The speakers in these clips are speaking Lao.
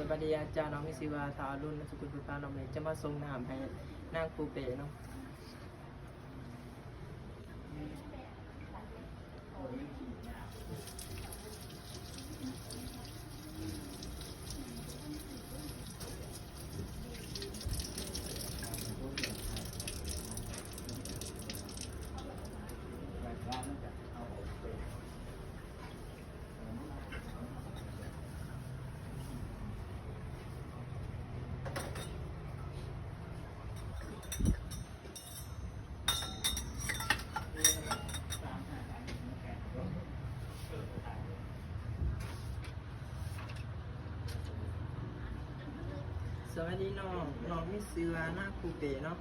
ສະບາຍດີອາຈານເນາະ, ມີຊື່ວ່າທ້າວອະລຸນ ນາມສະກຸນ ພູພາເນາະ, ມື້ນີ້ຈະມາສົ່ງນ້ຳໃຫ້ນາງຄູເປເນາະ. ສະບາຍດີນ້ອງ, ນ້ອງມີຊື່ວ່ານາງຄູເປເນາະ,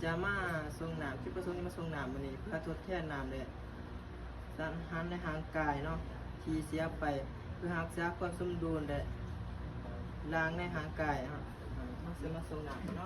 ຈະມາສົ່ງນ້ຳ, ຈຸດປະສົງທີ່ມາສົ່ງນ້ຳມື້ນີ້ ເພື່ອທົດແທນນ້ຳ ແລະ ສານອາຫານໃນຮ່າງກາຍເນາະ ທີ່ເສຍໄປ ເພື່ອຮັກສາຄວາມສົມດຸນ ແລະ ລ້າງໃນຮ່າງກາຍເນາະ. ເຮົາຊິມາສົ່ງນ້ຳເນາະ.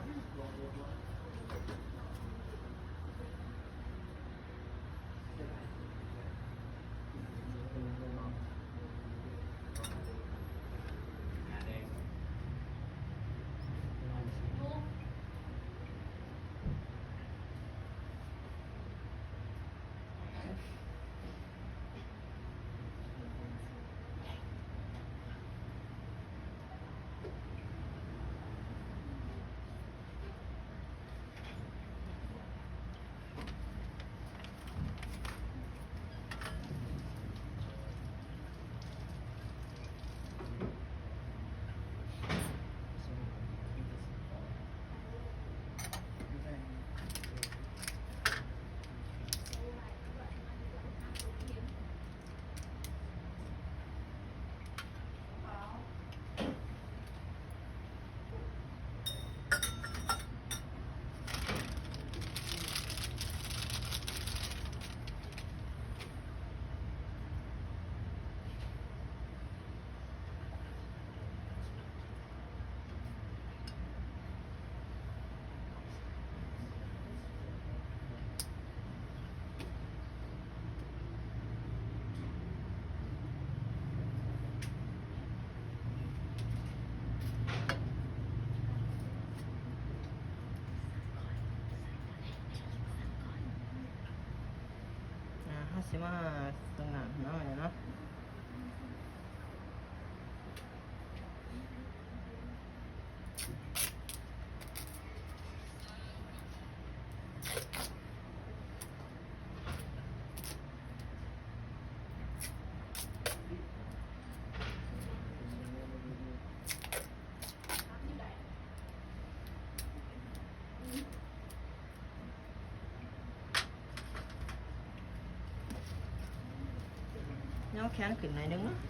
ອ່າ ເຮົາຊິມາເບິ່ງໜ້າເນາະ ເນາະ. ຍໍແຂນຂຶ້ນໜ້ອຍໜຶ່ງເນາະ. ເ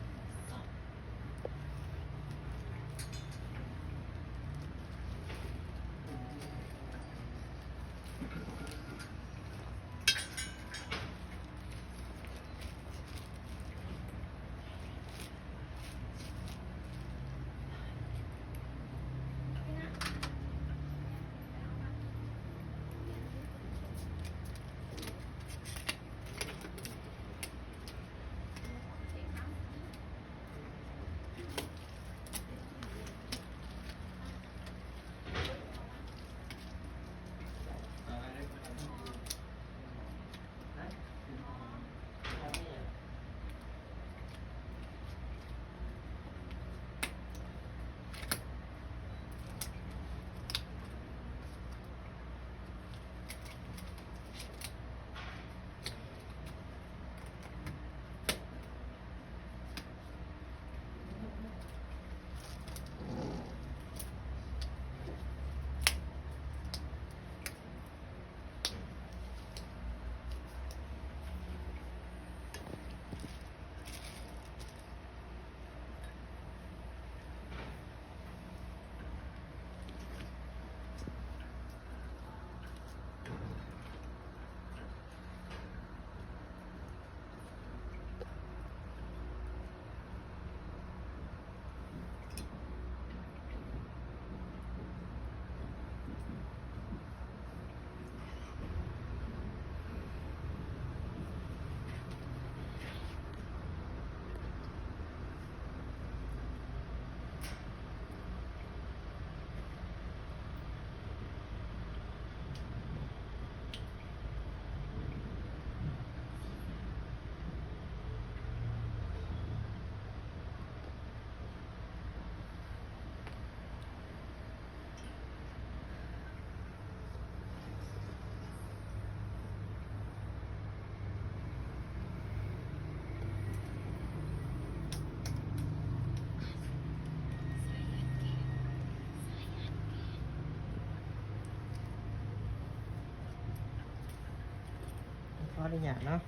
ອະນຸຍາດເນາະ.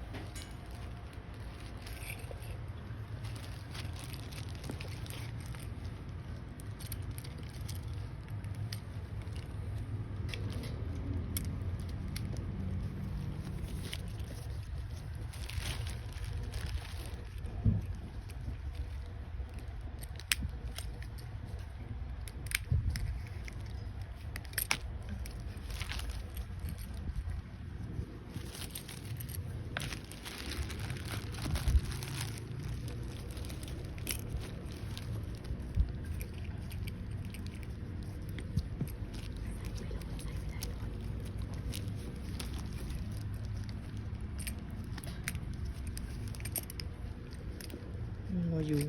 ບໍ່ຢູ່.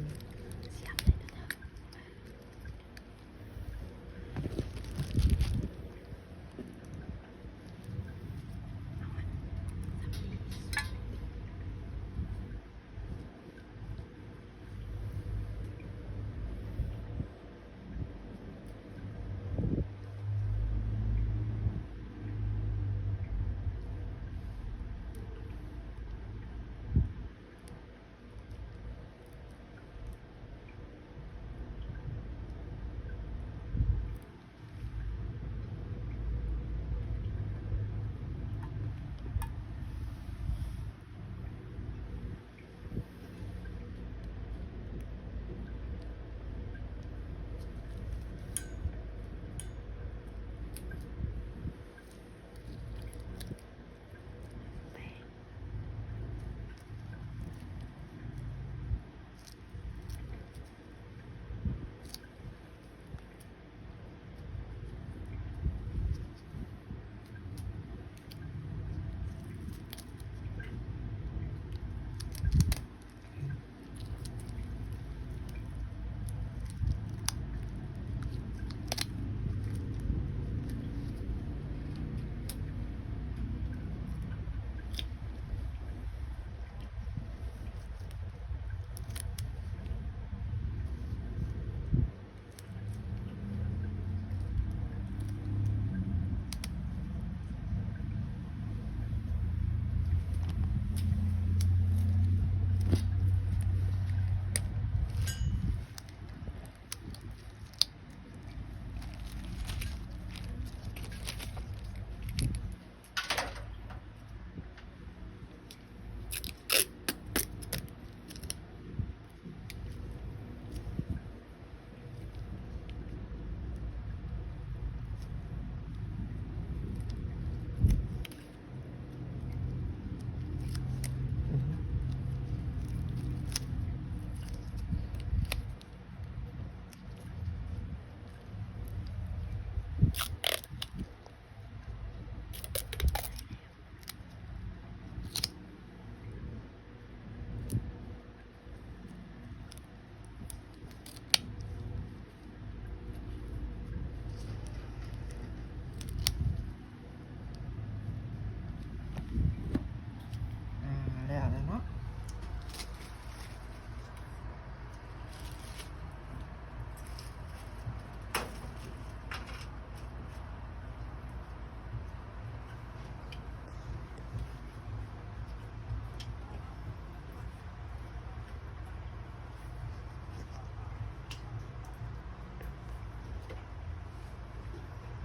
ອາ ແລ້ວແລ້ວເນາະ.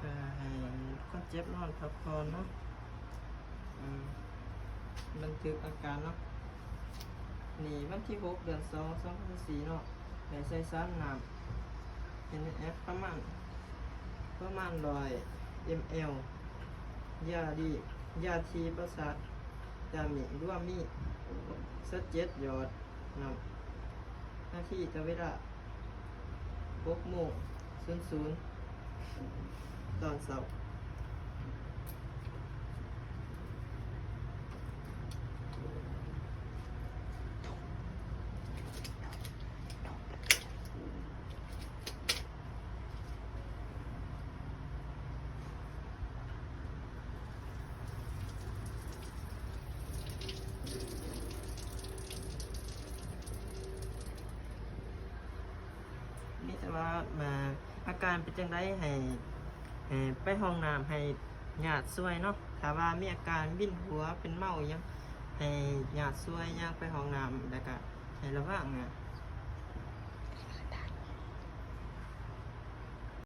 ກະໃຫ້ຄົນເຈັບນອນພັກຜ່ອນເນາະ. ອືມ ບັນທຶກອາການເນາະ. ນີ້ວັນທີຫົກ ເດືອນສອງ ສອງພັນຊາວສີ່ເນາະ ໄດ້ໃສ່ສານນ້ຳ ເອັນເອັນເອັຟ ປະມານ ປະມານຮ້ອຍເອັມແອລ. ຢາດີ ຢາທີ່ປະສາດ ຢາມີ ຫຼືວ່າມີ ຊາວເຈັດ ຢອດ. ນຳ ນາທີ ຕໍ່ເວລາ ຫົກໂມງສູນສູນ ຕອນເຊົ້າ. ມີແຕ່ວ່າ ອາ ອາການເປັນຈັ່ງໃດ ໃຫ້ ໃຫ້ໄປຫ້ອງນ້ຳ ໃຫ້ຍາດຊ່ວຍເນາະ. ຖ້າວ່າມີອາການວິນຫົວ ເປັນເມົາອີ່ຫຍັງ ໃຫ້ຍາດຊ່ວຍຍ່າງໄປຫ້ອງນ້ຳ ແລ້ວກະໃຫ້ລະວັງນະ.